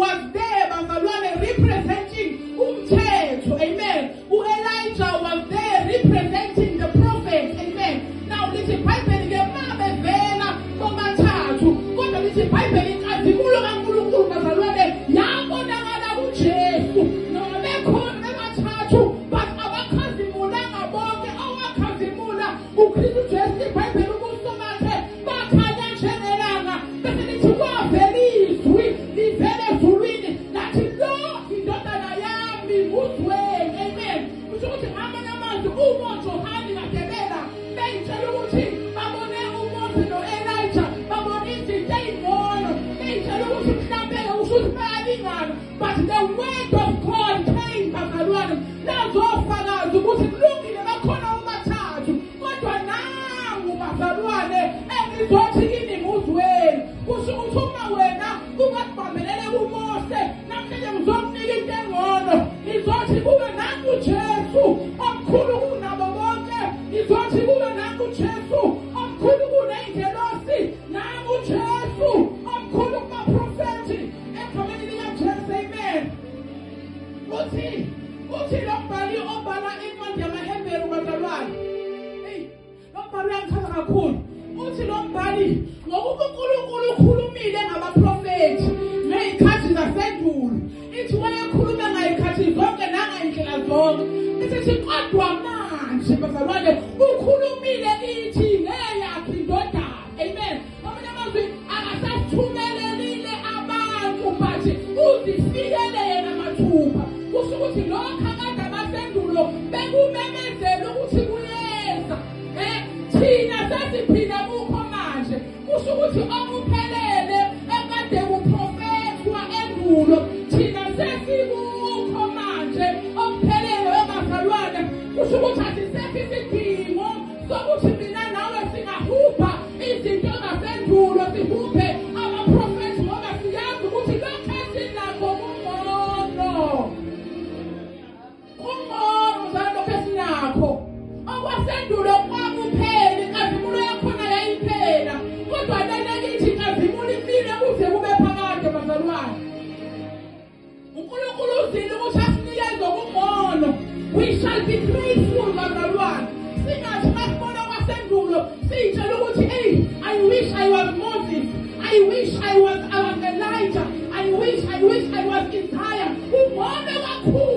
was there, bazalwane, representing umthetho, amen. U-Elijah was there representing the prophet, amen. Now lithi iBhayibheli ke mabevela bobathathu, kodwa lithi iBhayibheli inkazimulo kaNkulunkulu, bazalwane, yabonakala kuJesu noma bekhona bebathathu, but abakhazimulanga bonke. Owakhazimula uKristu Jesu. IBhayibheli ubuso bakhe bakhanya njengelanga, bese lithi kwavela izwi livele ezulwini lathi, "Lo indodana yami, muzweni." Amen. Kusho ukuthi ngamanye amazwi, uma uJohane kadebela beyitshela ukuthi babone uMose no-Elijah, babone izinto ey'ngcono, beyitshela ukuthi mhlampe-ke kusho ukuthi bayalingana, but the word of God came, bazalwane, lazofakaza ukuthi kulungile, bakhona bobathathu, kodwa nangu, bazalwane, engizothi kini muzweni. Kusho ukuthi uma wena ungakubambelele kuMose, namhlanje ngizokunika into engcono. Ngizothi kuwe, nangu Jesu omkhulu kunabo bonke. Ngizothi kuwe, nangu Jesu omkhulu kuney'ngelosi, nangu Jesu omkhulu kubaprofethi, egameni likaJesu, amen. Uthi lo mbhali obhala incwadi yamaHebheru, bazalwane, eyi, lo mbhali uyangichaza kakhulu. Uthi lo mbhali, ngokuba uNkulunkulu ukhulumile ngabaprofethi ngey'khathi zasendulo, ithi wayekhuluma ngay'khathi zonke nangay'ndlela zonke, isithi kodwa manje, bazalwane, ukhulumile kithi ngeyakhe indodana, amen. Ngamanye amazwi, akasasithumelelile abantu, but uzifikele yena mathupha. Kusho ukuthi lokhu akade abasendulo bekumemezela ukuthi kuyeza, thina sesiphila kukho manje. Kusho ukuthi okuphelele ekade kuprofethwa endulo, thina sesikukho manje okuphelele, webazalwane. Kusho ukuthi asisekho isidingo sokuthi mina nawe singahubha izinto zasendulo, sihubhe abaprofethi, ngoba siyazi ukuthi lokhu esinakho kungcono, kungcono njalo lokhu esinakho. Okwasendulo kwakuphela, inkazimulo yakhona yayiphela, kodwa lena kithi inkazimulo imile kuze kube phakade, bazalwane. uNkulunkulu uzile ukuthi asinikeze okungcono. We shall be grateful, bazalwane. Singathi masibona kwasendulo siyitshela ukuthi, "Hey, I wish I was Moses, I wish I was Elijah, I wish I was Isaiah." Ungcono kakhulu.